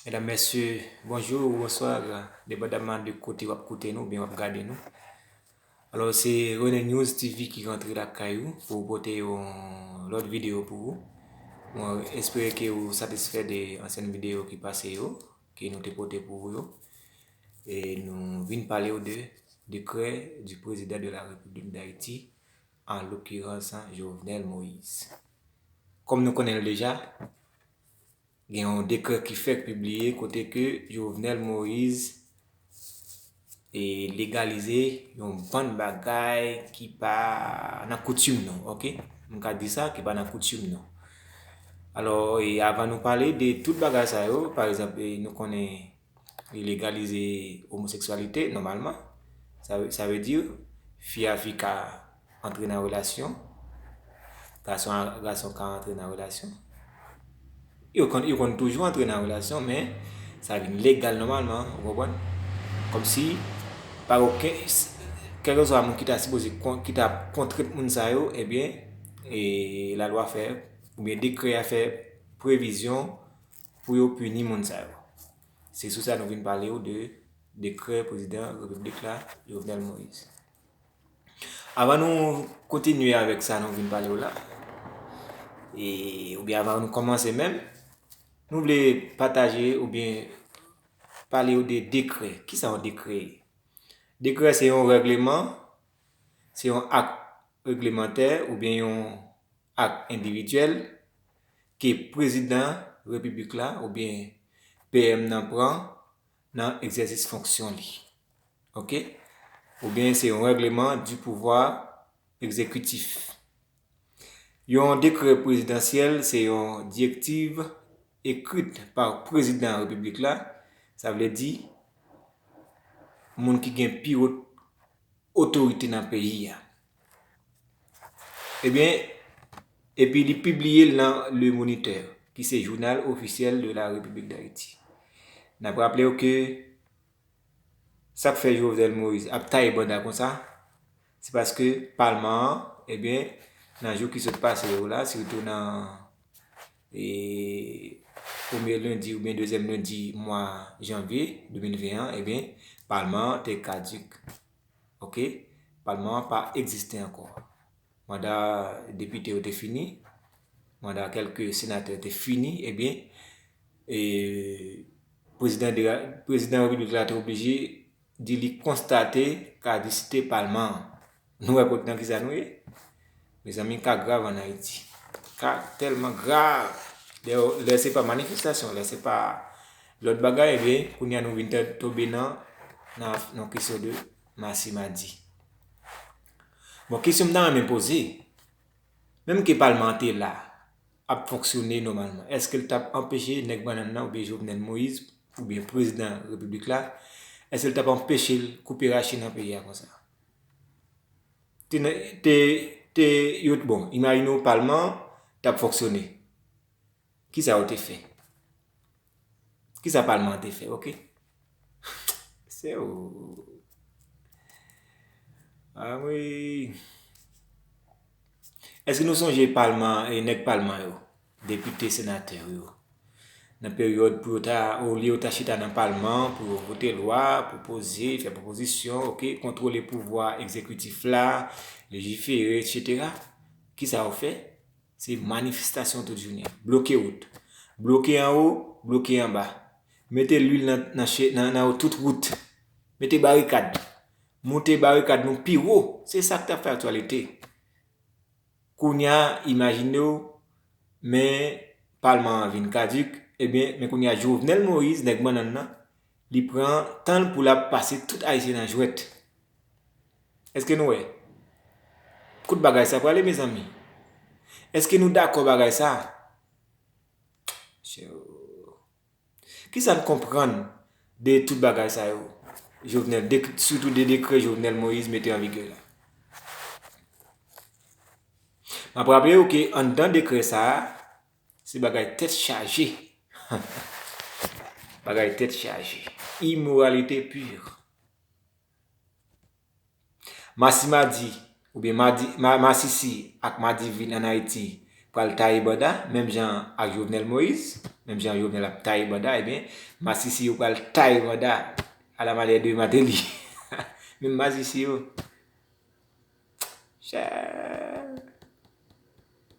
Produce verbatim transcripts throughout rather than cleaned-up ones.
Medam, mesye, bonjou ou bonswa, depandaman de kote w ap koute nou oubyen w ap gade nou. Alò, se Rene News T V ki rantre lakay ou pou pote yon lòt videyo pou ou. Mwen espere ke ou satisfè de ansyen videyo ki pase yo, ke nou te pote pou ou yo. E nou vin pale w de décret du président de la République d'Haïti, en l'occurrence Jovenel Moïse. Kòm nou konnen l deja, gen yon dekrè ki fèk pibliye kote ke Jovenel Moïse e legalize yon bann bagay ki pa nan koutim nou, oke? M ka di sa, ki pa nan koutim nou. Alò, e avan nou pale de tout bagay sa yo, pa egzanp, e nou konnen li legalize omoseksyalite, nòmalman. Sa, sa vle di, fi a fi ka antre nan relasyon, gason a gason ka antre nan relasyon. Yo konn, yo konn toujou antre nan relasyon, men sa vin legal nòmalman, ou konprann? Kòmsi, pa okenn, kèlkeswa moun ki ta sipoze kon, ki ta kontrent moun sa yo, ebyen, e lalwa fè, oubyen dekrè a fè previzyon pou yo pini moun sa yo. Se sou sa nou vin pale w de dekrè prezidan repiblik la, Jovenel Moïse. Avan nou kontinye avèk sa nou vin pale w la, e, oubyen avan nou kòmanse menm, nou vle pataje oubyen pale w de dekrè. Kisa yon dekrè ye? Dekrè se yon règleman, se yon ak reglemantè oubyen yon ak endividyèl ke prezidan repiblik la oubyen P M nan pran nan egzèsis fonksyon li. Oke? Oubyen se yon règleman du pouvoir exécutif. Yon dekrè prezidansyèl se yon direktiv ekrit pa prezidan repiblik la, sa vle di moun ki gen pi wo otorite nan peyi a. Ebyen, epi li pibliye l nan Le Moniteur, ki se jounal ofisyèl de la Repiblik Dayiti. N ap raple w ke sa k fè Jovenel Moïse ap taye banda konsa, se paske palman an, ebyen, nan jou ki sot pase yo la, sitou nan, e, premye lendi oubyen dezyèm lendi mwa janvye de mil ven an, ebyen, palman an te kadik. Oke? Palman an pa egziste ankò. Manda depite yo te fini, manda kèlke senatè te fini, ebyen, e, prezidan de, prezidan repiblik la te oblije di li konstate kadisite palman an. Nou wè kot nan kisa nou ye? Mezanmi, ka grav ann Ayiti. Ka tèlman grav. Lè, lè se pa manifestasyon, lè se pa lòt bagay, ebyen, kounye a nou vin tè-, tonbe nan, nan, nan kesyon de masimadi. Bon, kesyon m ta renmen poze, menm ke palman an te la, ap fonksyone nòmalman, èske l t ap anpeche nèg bannann nan oubyen Jovenel Moïse oubyen prezidan repiblik la, èske l t ap anpeche l koupe rache nan peyi a konsa? Te, te, te, yo, bon, imajine w palman an t ap fonksyone. Kisa yo te fè? Kisa palman an te fè, oke? Se ou. Ah wi. Èske nou sonje palman, e nèg palman yo, depite, senatè yo, nan peryòd pou yo ta, olye yo ta chita nan palman pou yo vote lwa, pwopoze, fè pwopozisyon, oke, kontwole pouvwa egzekitif la, lejifere, etsetera. Kisa yo fè? Se manifestasyon tout jounen. Bloke wout. Bloke anwo, bloke anba. Mete lwil nan, nan, nan, nan tout wout. Mete barikad. Moute barikad nou pi wo. Se sa k t ap fè aktyalite. Kounye a, imajine w, men palman an vin kadik, ebyen, men kounye a Jovenel Moïse, nèg bannann nan, li pran tan l pou l ap pase tout Ayisyen nan jwèt. Èske nou wè? Kot bagay sa prale, mezanmi? Èske nou dakò bagay sa? Kisa n konprann de tout bagay sa yo? Jovenel, de, sitou de dekrè Jovenel Moïse mete an vigè la. M ap raple w ke anndan dekrè sa a, se bagay tèt chaje. Bagay tèt chaje. Imoralite pure. Masimadi, oubyen madi, ma, masisi ak madivin ann Ayiti pral taye banda, menm jan ak Jovenel Moïse. Menm jan Jovenel ap taye banda, ebyen, masisi yo pral taye banda à la manière de Martelly. Menm masisi yo. Chè.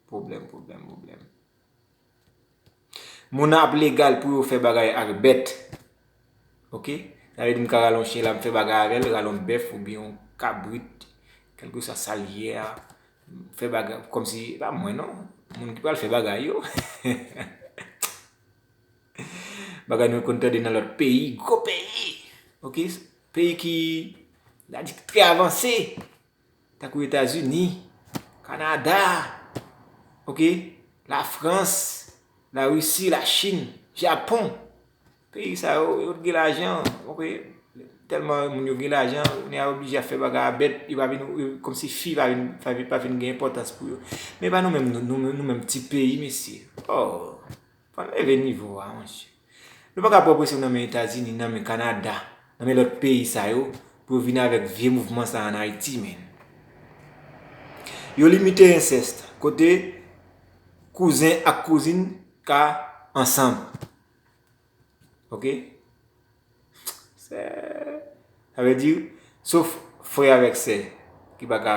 Pwoblèm, pwoblèm, pwoblèm. Moun ap legal pou yo fè bagay ak bèt. Oke? Sa vle di m ka rale yon chen la, m fè bagay avè l, rale yon bèf oubyen yon kabrit, kèlkeswa sa l ye a, fè bagay, kòmsi, e pa mwen non, moun ki pral fè bagay yo. Bagay nou konn tande nan lòt peyi, gwo peyi. Oke? Peyi ki, la di, trè avanse. Tankou Etazini, Kanada, oke, Lafrans, Larisi, Lachin, Japon. Peyi sa yo, yo gen lajan, oke. Tèlman moun yo gen lajan, kounye a yo oblije ap fè bagay a bèt, yo pa vin, yo, kòmsi fi pa vin, pa vin, pa vin gen enpòtans pou yo. Men pa nou menm, nou, nou, nou menm ti peyi, mesye. Oh. Fò n leve nivo a, monchè. Nou pa ka pran presyon nan men Etazini, nan men Kanada, nan men lòt peyi sa yo, pou yo vin avèk vye mouvman sa an Ayiti, men. Yo limite ensèst, kote kouzen ak kouzin ka ansanm. Oke? Sè, sa vle di, sof frè avèk sè ki pa ka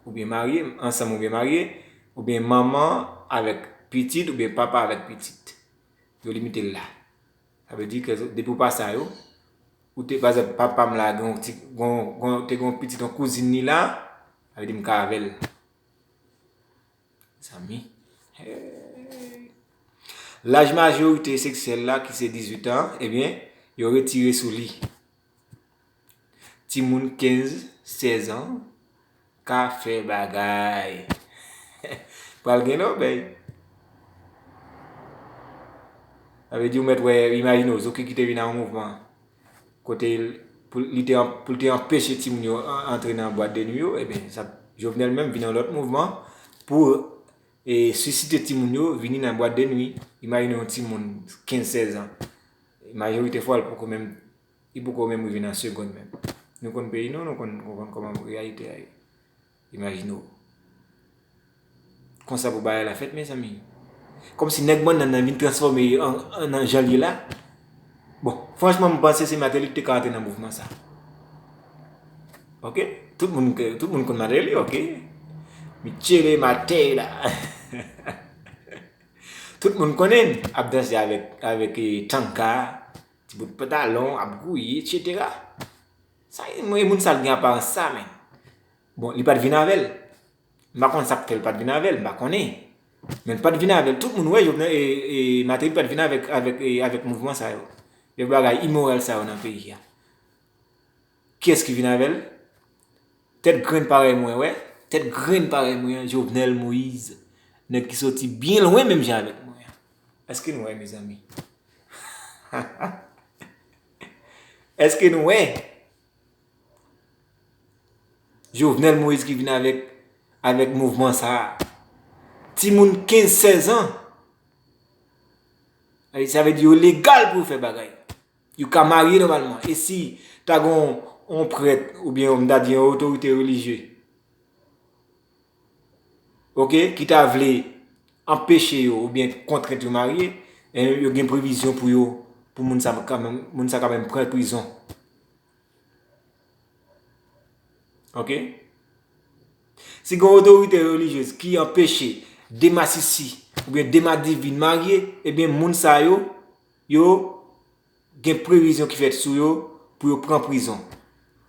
oubyen marye, ansanm oubyen marye, oubyen manman avèk pitit, oubyen papa avèk pitit. Yo limite l la. Sa vle di ke depi w pa sa yo, ou te, pa egzanp, papa m la gen yon ti, gen, gen, te gen yon pitit, yon kouzin li la, sa vle di m ka avè l. Mezanmi. Hey. Laj majorite seksyèl la, ki se dizuit an, ebyen, yo retire sou li. Timoun kenz, sèz an ka fè bagay. Pral gen lòbèy. Sa vle di, ou mèt wè, imajine w, Zoki ki te vin a yon mouvman kote l, pou li te an-, pou l te anpeche timoun yo an-, antre nan bwat de nwi yo, ebyen, sa, Jovenel menm vin yon lòt mouvman pou, e, sisite timoun yo vini nan bwat de nwi. Imajine yon timoun kenz, sèz an. Majorite fwa, l poko menm, li poko menm rive nan segonn menm. Nou konn peyi nou, nou konn, nou konn kòman reyalite a ye. Imajine w. Konsa pou bagay la fèt, mezanmi. Kòmsi nèg bannann nan vin transfòme an, an, an jan l ye la. Bon, franchman, m panse se Martelly ki te ka antre nan mouvman sa. Oke? Tout moun, tout moun konn Martelly, oke? Michele Martella. Tout moun konnen l ap danse avèk, avèk, eh, tanka, ti bout pantalon, ap gouye, etsetera. Sa, e moun sa l gen aparans sa, men. Bon, li pa t vin avè l. M pa konn sa k fè l pa t vin avè l, m pa konnen. Men l pa t vin avè l. Tout moun wè Jovenel, e, e, Martelly pa t vin avèk, avèk, e, avèk mouvman sa yo. Avèk bagay imoral sa yo nan peyi a. Kiyès ki vin avè l? Tèt grenn parèy mwen, wè. Tèt grenn parèy mwen an, Jovenel Moïse. Nèg ki soti byen lwen menm jan avèk mwen an. Èske nou wè, mezanmi? Èske nou wè? Jovenel Moïse ki vin avèk, avèk mouvman sa a. Timoun kenz, sèz an. Sa vle di yo legal pou yo fè bagay. Yo ka marye nòmalman. E si ta gen yon, yon prèt oubyen yon, m ta di yon otorite relijye, oke, ki ta vle anpeche yo oubyen kontrent yo marye, e yo gen previzyon pou yo, pou moun sa ka menm, moun sa ka menm pran prizon. Oke? Si gen otorite relijyez ki anpeche de masisi oubyen de madivin marye, ebyen moun sa yo, yo gen previzyon ki fèt sou yo pou yo pran prizon.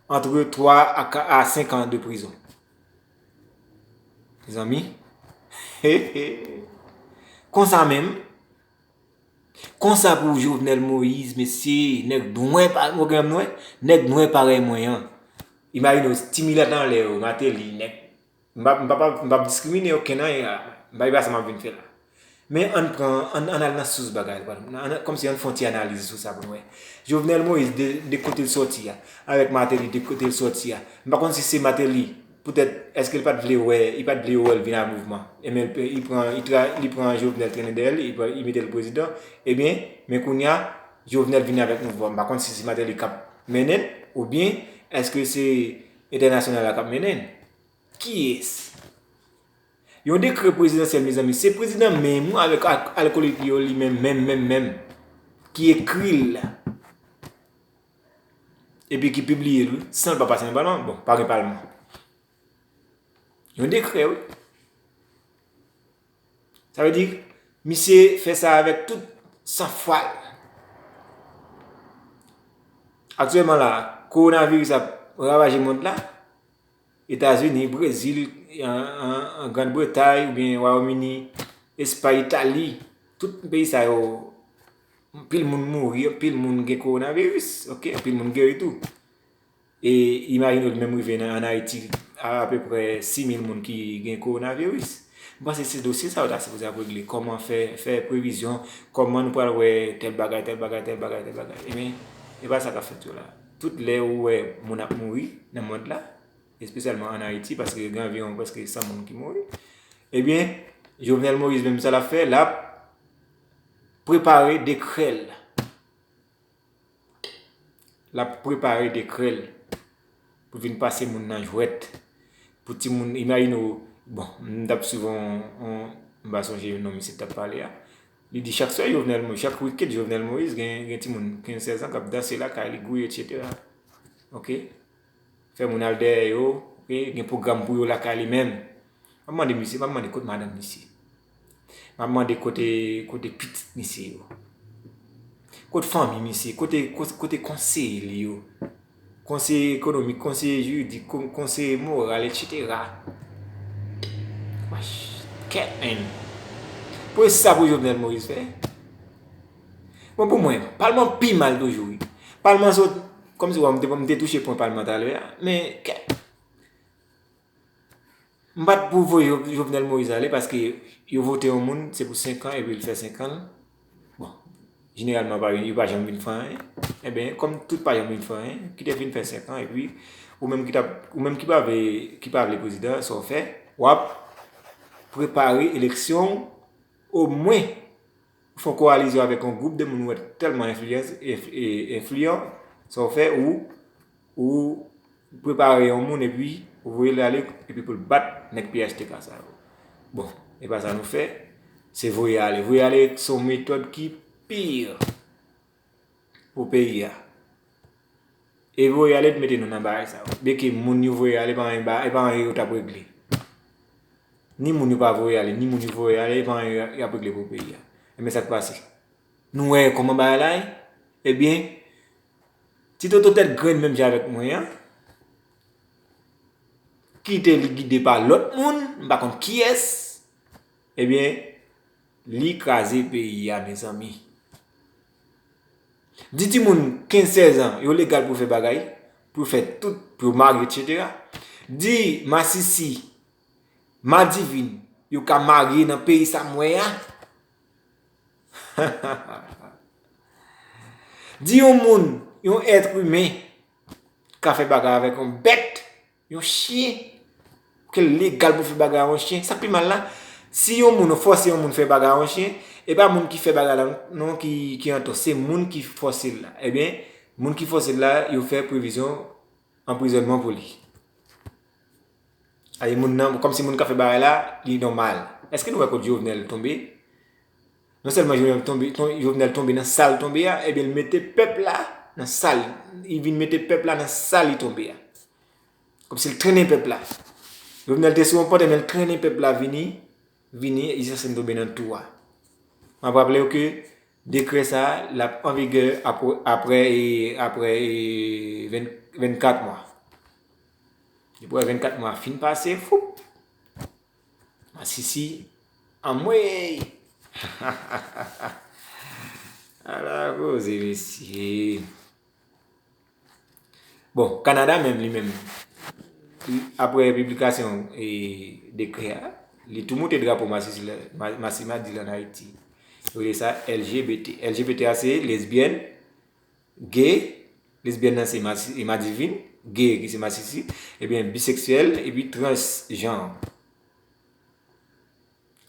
Antre twa a ka-, a senk an de prizon. Mezanmi. Konsa menm, Konsa pou Jovenel Moïse, mesye, nèg nwè pa-, pwogram nwè, nèg nwè parèy mwen an. Imajine w, ti milat anlè yo, Martelly, nèg. M p ap, m p ap, m p ap diskrimine okenn anyen la. M pa, e pa sa m ap vin fè la. Men ann pran, ann, ann al nan sous bagay la, ann, kòmsi ann fè yon ti analiz sou sa pou n wè. Jovenel Moïse, de, de kote l sòti a, avèk Martelly, de kote l sòti a. M pa konn si se Martelly, poutèt, èske l pa t vle wè, li pa t vle wè l vin ak mouvman. Ebyen, li pran, li tra-, li pran Jovenel trennen dèyè l, li pran, li mete l prezidan. Ebyen, men kounye a, Jovenel vini avèk mouvman. M pa konn si se Martelly k ap mennen l, oubyen èske se entènasyonal la k ap mennen l? Kiyès? Yon dekrè prezidansyèl, mezanmi, se prezidan menm wi, avèk al- alkòlik li yo, li menm, menm, menm, menm, ki ekri l, epi ki pibliye l wi, san l pa pase nan palman. Bon, pa gen palman. Yon dekrè, wi. Sa vle di, misye fè sa avèk tout sanfwa l. Aktyèlman la, kowonaviris ap ravaje mond la. Etazini, Brezil, an, an, an Grann Bretay oubyen Wayòm Ini, Espay, Itali, tout peyi sa yo, anpil moun mouri, anpil moun gen kowonaviris, oke, anpil moun geri tou. E imajine w li menm rive nan, ann Ayiti, a, apeprè sis mil moun ki gen kowonaviris. M panse se dosye sa yo ta sipoze ap regle. Kòman fè, fè previzyon, kòman nou pral wè tèl bagay, tèl bagay, tèl bagay, tèl bagay. Ebyen, e pa sa k ap fèt yo la. Tout lè ou wè moun ap mouri nan mond la, espesyalman ann Ayiti, paske gen anviwon prèske san moun ki mouri, ebyen, Jovenel Moïse menm sa l ap fè, l ap prepare dekrè l. L ap prepare dekrè l pou vin pase moun nan jwèt. Pou timoun, imajine w, bon, m t ap swiv yon, yon, m pa sonje non misye t ap pale a. Li di chak swè Jovenel Moïse, chak wikenn Jovenel Moïse, gen, gen timoun kenz sèz an k ap danse lakay li, gouye, etsetera. Oke? Fè moun al dèyè yo, oke? Gen pwogram pou yo lakay li menm. M ap mande misye, m ap mande kot madanm misye. M ap mande kote, kote pitit misye yo. Kot fanmi misye, kote, kote, kote konseye li yo. Konseye ekonomik, konseye jiridik, kon- konseye moral, etsetera. Wesh, kèt, menn. Pou e sa pou Jovenel Moïse fè? Bon, pou mwen, palman pi mal toujou, wi. Palman sot, kòmsi w m te, m te touche pwen palman talè a, men kèt. M pa t pou voye Jo- Jovenel Moïse ale paske yo vote yon moun, se pou senk an epi l fè senk an l. Bon, jeneralman pa, yo pa janm vin fè anyen. Ebyen, kòm tout pa janm vin fè anyen, kite l vin fè senk an epi ou menm ki t ap, ou menm ki pa vle, ki pa vle prezidan, sa w fè, w ap prepare eleksyon w omwen. Ou fè yon kowalizyon avèk yon gwoup de moun ou wè tèlman enfliyans, enf- e- enfliyan, sa w fè, ou, ou prepare yon moun epi ou voye l ale epi pou l bat nèg P H T K sa yo. Bon, e pa sa nou fè, se voye ale. Voye ale se yon metòd ki pi pou peyi a. E voye ale t mete nou nan bagay sa yo. Byen ke moun yo voye ale, pa anyen ba- e pa anyen yo t ap regle. Ni moun yo pa voye ale, ni moun yo voye ale, e pa anyen y ap regle pou peyi a. Ebyen sa k pase? Nou wè kòman bagay la ye? Ebyen, ti toto tèt grenn menm jan avèk mwen an, kite li gide pa lòt moun, m pa konn kiyès, ebyen, li kraze peyi a, mezanmi. Di timoun kenz sèz an, yo legal pou yo fè bagay, pou yo fè tout, pou yo marye, etsetera. Di masisi, madivin, yo ka marye nan peyi sa m wè a. Di yon moun, yon èt imen, ka fè bagay avèk yon bèt, yon chen, ke l legal pou fè bagay a yon chen. Sa k pi mal la, si yon moun fòse yon moun fè bagay a yon chen, e pa moun ki fè bagay la non ki, ki antò, se moun ki fòse l la. Ebyen, moun ki fòse l la, yo fè previzyon anprizònman pou li. Ayi moun nan, kòmsi moun k ap fè bagay la, li nòmal. Èske nou wè kot Jovenel tonbe? Non sèlman Jovenel tonbe, ton- Jovenel tonbe nan sa l tonbe a, ebyen l mete pèp la nan sa l, li vin mete pèp la nan sa li tonbe a. Kòmsi l trennen pèp la. Jovenel te sou yon pòt, ebyen l trennen pèp la vini, vini, jiskaske n tonbe nan tou a. M ap raple w ke dekrè sa a, l ap an vigè apre, apre, e, apre, e, ven- vennkat mwa. Depi wè vennkat mwa fin pase, foup! Masisi, anmwey! Ala koze, mesye! Bon, Kanada menm, li menm, apre piblikasyon, e, dekrè a, li tou moute drapo masisi la, ma- masi madi la ann Ayiti. Yo rele sa L G B T. L G B T a se lesbyèn, gay, lesbyèn nan se masi- e madivin, gay ki se masisi, ebyen biseksyèl, epi transjan.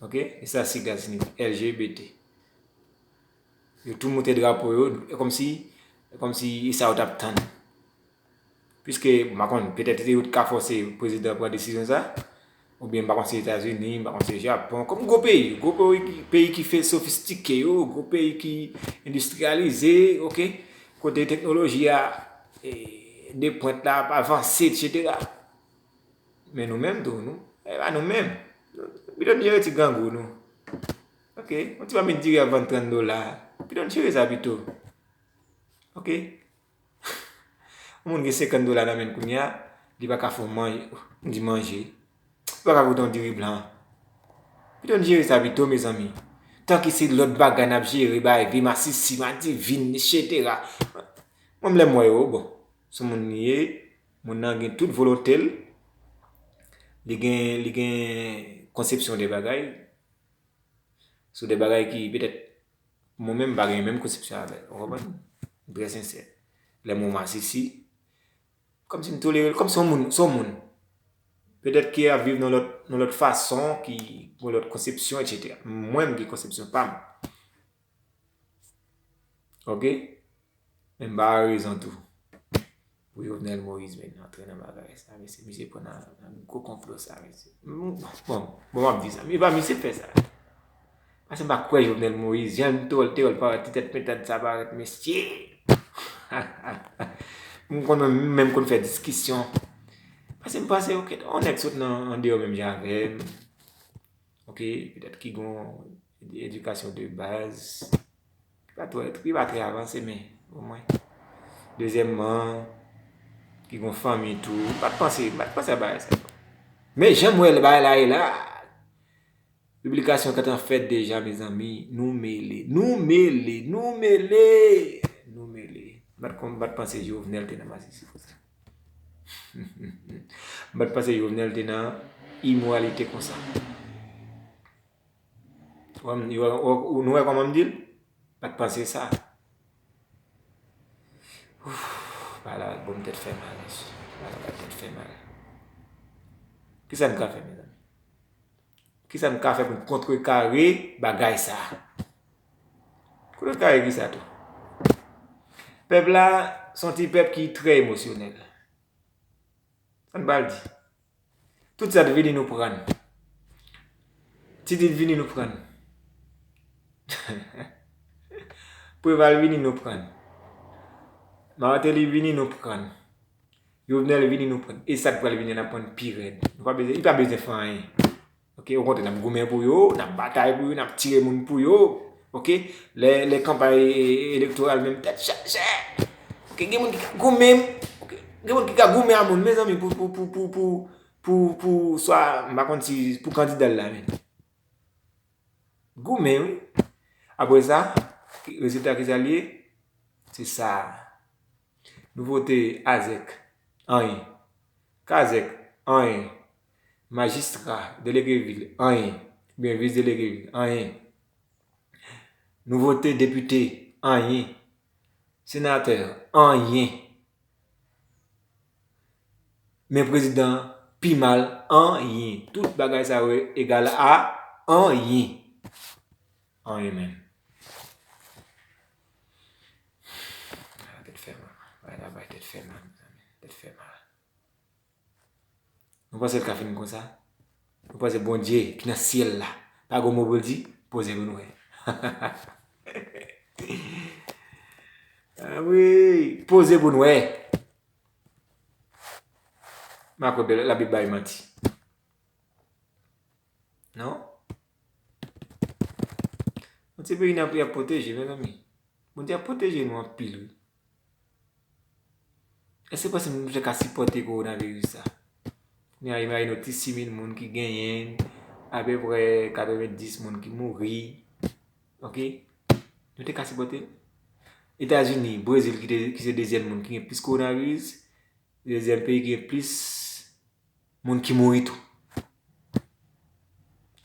Oke? E sa sig la siyifi, L G B T. Yo tou moute drapo yo, e kòmsi, e kòmsi e sa yo t ap tann. Piske, m pa konn, petèt se yo t ka fòse prezidan pran desizyon sa. oubyen m pa konn si Etazini, m pa konn si Japon, kòm gwo peyi, gwo peyi ki, peyi ki fè sofistike yo, gwo peyi ki endistriyalize, oke, kote teknoloji a, e, de pwent la ap avanse, etsetera. Men nou menm tou, nou, e pa nou menm. Pito n jere ti grangou nou. Oke, yon ti mamit diri ap vann trant dola. Pito n jere sa pito. Oke? Yon moun gen senkant dola nan men l kounye a, li pa ka fè w manje, di manje. Li pa ka goute yon diri blan. Pito n jere sa pito, mezanmi. Tanki se lòt bagay n ap jere, bay vye masisi, madivin, etsetera. Mwen, lè m wè yo, bon, se yon moun li ye, moun nan gen tout volonte l, li gen, li gen konsepsyon de bagay, sou de bagay ki petèt mwen menm m pa gen menm konsepsyon avè l. Ou konprann? M trè sensè. Lè m wè yon masisi, kòmsi m tolere l, kòmsi yon moun, se yon moun. Petèt ki ap viv nan lòt, nan lòt fason, ki gen lòt konsepsyon, etsetera. Mwen, m gen konsepsyon pa m. Oke? Men m pa rezon tou pou Jovenel Moïse vin antre nan bagay sa, mesye. Misye pran nan, nan gwo konplo sa, mesye. M, bon, bon, m ap di sa. E pa misye k fè sa. Paske m pa kwè Jovenel Moïse, jan l te wè l, te wè l parèt, ti tèt pentad sa parèt, mesye. M konn menm konn fè diskisyon. Paske m panse, oke, yon nèg sot nan, andeyò menm jan avè m. Oke, petèt ki gon edikasyon de baz, ki pa twè, ki pa trè avanse, men omwen. Dezyèmman, ki gon fanmi tou. M pa t panse, m pa t panse a bagay sa. Men jan m wè bagay la ye la, piblikasyon gentan fèt deja, mezanmi. Nou mele, nou mele, nou mele, nou mele. M pa t konn, m pa t panse Jovenel te nan masisi konsa. M pa t panse Jovenel te nan imoralite konsa. Ou wè, ou wè, ou, nou wè kòman m di l? Pa t panse sa. Ouf, bagay la bon, m tèt fè mal, mesye. Bagay la tèt fè mal. Kisa n ka fè, mezanmi? Kisa n ka fè pou n kontrekare bagay sa? Kontrekare kisa tou? Pèp la, se yon ti pèp ki trè emosyonèl. Sa n pral di? Tout sa t vini nou prann. Titid vini nou prann. Preval vini nou prann. Martelly vini nou prann. Jovenel vini nou prann. E sa k pral vini, n ap prann pi rèd. Nou pa bezwen, li pa bezwen fè anyen. Oke, okontrè, n ap goumen pou yo, n ap batay pou yo, n ap tire moun pou yo. Oke, lè, lè kanpay elektoral menm tèt chaje. Oke, gen moun ki ka goumen, oke, gen moun ki ka goumen a moun, mezanmi, pou, pou, pou, pou, pou, pou, pou, swa, m pa konn si pou kandida l la menm. Goumen, wi. Apre sa, ki, rezilta ki sa l ye? Se sa. Nou vote Azèk, anyen. Kazèk, anyen. Majistra, delege vil, anyen. Oubyen vis delege vil, anyen. Nou vote depite, anyen. Senatè, anyen. Men prezidan, pi mal, anyen. Tout bagay sa yo egal a anyen. Anyen menm. Bagay la tèt fè mal. Bagay la bay tèt fè mal, mezanmi. Tèt fè mal. Nou panse l ka fini konsa? Nou panse Bondye ki nan syèl la pa gon mo pou l di? Poze pou n wè. Ah wi, poze pou n wè. M pa kwè Labib bay manti. Non? Yon ti peyi n ap, y ap pwoteje, mezanmi. Bondye ap pwoteje nou anpil, wi. Èske w panse nou te ka sipòte kowonaviris sa? Kounye a, imajine w ti sis mil moun ki genyen l, apeprè katrevendis moun ki mouri. Oke? Nou te ka sipòte l? Etazini, Brezil ki te, ki se dezyèm moun ki gen plis kowonaviris, dezyèm peyi ki gen plis moun ki mouri tou.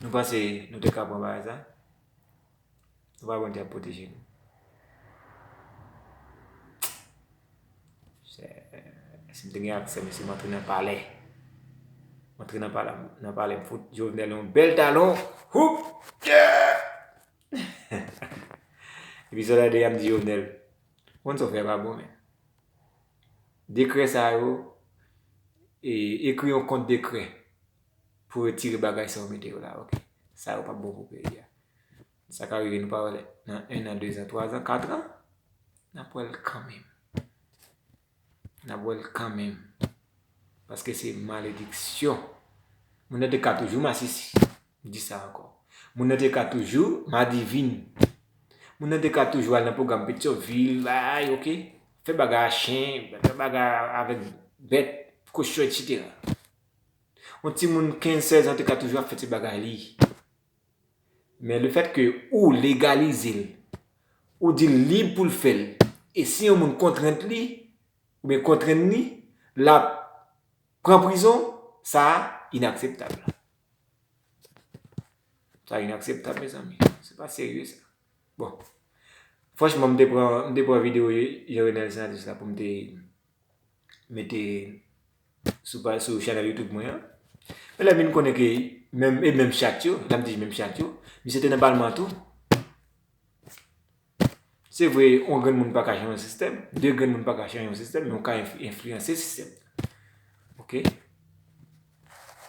Nou panse nou te ka pran bagay sa? Nou pa Bondye ap pwoteje nou. Se, si m te gen aksè, mesye, m antre nan palè. M antre nan palè, nan palè, m fout Jovenel yon bèl talon. Houp! Yeah! Epi sòlda de a m di Jovenel, konn sa w fè pa bon, men. Dekrè sa yo, e, ekri yon kont dekrè. pou retire bagay sa yo mete yo la, oke? Sa yo p ap bon pou peyi a. Sa ka rive nou pa wè l nan en an, de zan, twa zan, kat an, n ap wè l kanmenm. N ap wè l kanmenm. Paske se malediksyon. Moun nan te ka toujou masisi. M di sa ankò. Moun nan te ka toujou madivin. Moun nan te ka toujou al nan pwogram Petyonvil, bay, oke? Fè bagay a chen, fè bagay avèk bèt, kochon, etsetera. Yon timoun kenz, sèz an te ka toujou ap fè ti bagay li. Men lefètke ou legalize l, ou di l lib pou l fè l, e si yon moun kontrent li, oubyen kontrenn li, l ap pran prizon, sa a inakseptab. Sa inakseptab, mezanmi. Se pa serye, sa. Bon. Franchman, m te pran, m te pran videyo Jean Renel Senatus la pou m te mete sou pa, sou chanèl YouTube mwen an. Men lè m vin konnen ke menm, e menm chat yo, lè m di menm chat yo, misye te nan palman tou. Se vre, yon grenn moun pa ka chanje yon sistèm, de grenn moun pa ka chanje yon sistèm, men w ka enfli-, enfliyanse sistèm nan. Oke?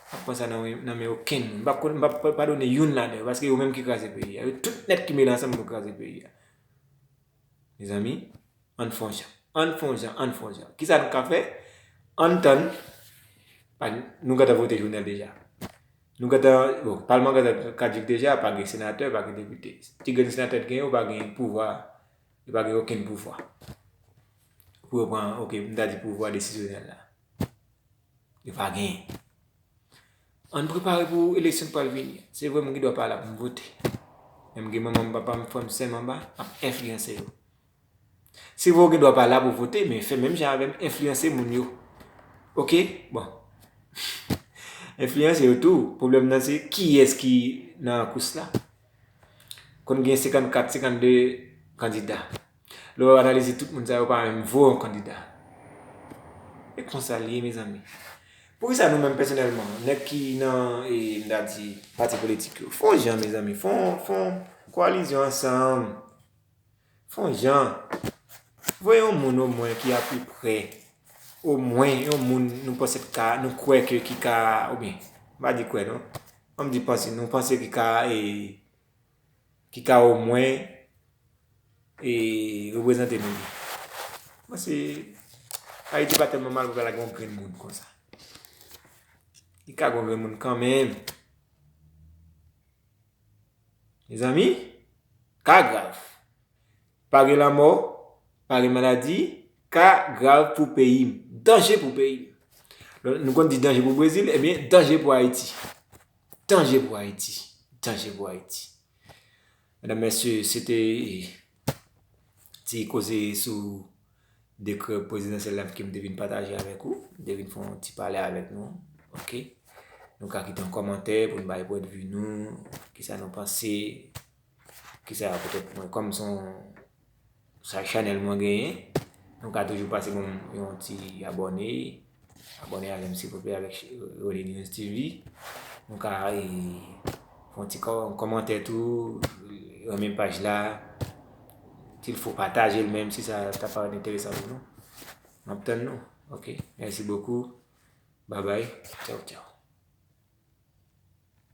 M ap pran sa nan, nan men okenn moun. M p ap konn, m p ap padone youn ladan yo, paske yo menm ki kraze peyi a. Yo tout nèt ki mele ansanm pou kraze peyi a. Mezanmi, ann fè yon jan. Ann fè yon jan, ann fè yon jan. Kisa nou ka fè? Ann tann. Pa, nou gentan vote Jovenel deja. Nou gentan, bon, palman gentan kadjik deja, pa gen senatè, pa gen depite. Ti grenn senatè ki genyen yo pa gen pouvwa, yo pa gen okenn pouvwa. Pou yo pran, oke, m ta di pouvwa desizyonèl la. Yo pa genyen. Ann prepare pou eleksyon k pral vini. Se vre, mwen gen dwa pa la pou m vote. Men m gen manman m, papa m, frè m, sè m anba, m ap enfliyanse yo. Se vre, ou gen dwa pa la pou vote, men fè menm jan avè m, enfliyanse moun yo. Oke? Bon. Enfliyanse yo tou. Pwoblèm nan se kiyès ki nan kous la. Konn gen senkannkat, senkannde kandida. Lè w analize tout moun sa yo pa menm vo yon kandida. E konsa l ye, mezanmi. Poukisa nou menm pèsonèlman, nèg ki nan, e, m ta di, pati politik yo, fè yon jan, mezanmi, fè yon, fè yon kowalizyon ansanm. Fè yon jan. Voye yon moun omwen ki apeprè, omwen yon moun nou panse ka, nou kwè ke ki ka, oubyen, m pa di kwè non, an m di panse, nou panse ki ka, e, ki ka omwen, e, reprezante nou byen. Mwen se, Ayiti pa tèlman mal pou pa la gen yon grenn moun konsa. Li ka gen yon grenn moun kanmenm. Mezanmi, ka grav. Pa gen lanmò, pa gen maladi, ka grav pou peyi m. Danje pou peyi m. Lè nou konn di danje pou Brezil, ebyen, danje pou Ayiti. Danje pou Ayiti. Danje pou Ayiti. Medam, mesye, se te ti koze sou dekrè prezidansyèl la ke m te vin pataje avèk ou. M te vin fè yon ti pale avèk nou. Oke? Nou ka kite yon kòmantè pou n bay pwendvi nou, kisa nou panse, kisa poutèt mwen, kòm se yon, sa chanèl mwen genyen, nou ka toujou pase ban m yon ti abòne, abòne avè m silvouplè avèk Ch-, Rene News T V. Nou ka, e, fè yon ti kò-, kòmantè tou, renmen paj la, silfo pataje l menm si sa ta parèt enteresan pou nou. M ap tann nou. Oke? Mèsi bokou. Babay. Tchaw, tchaw.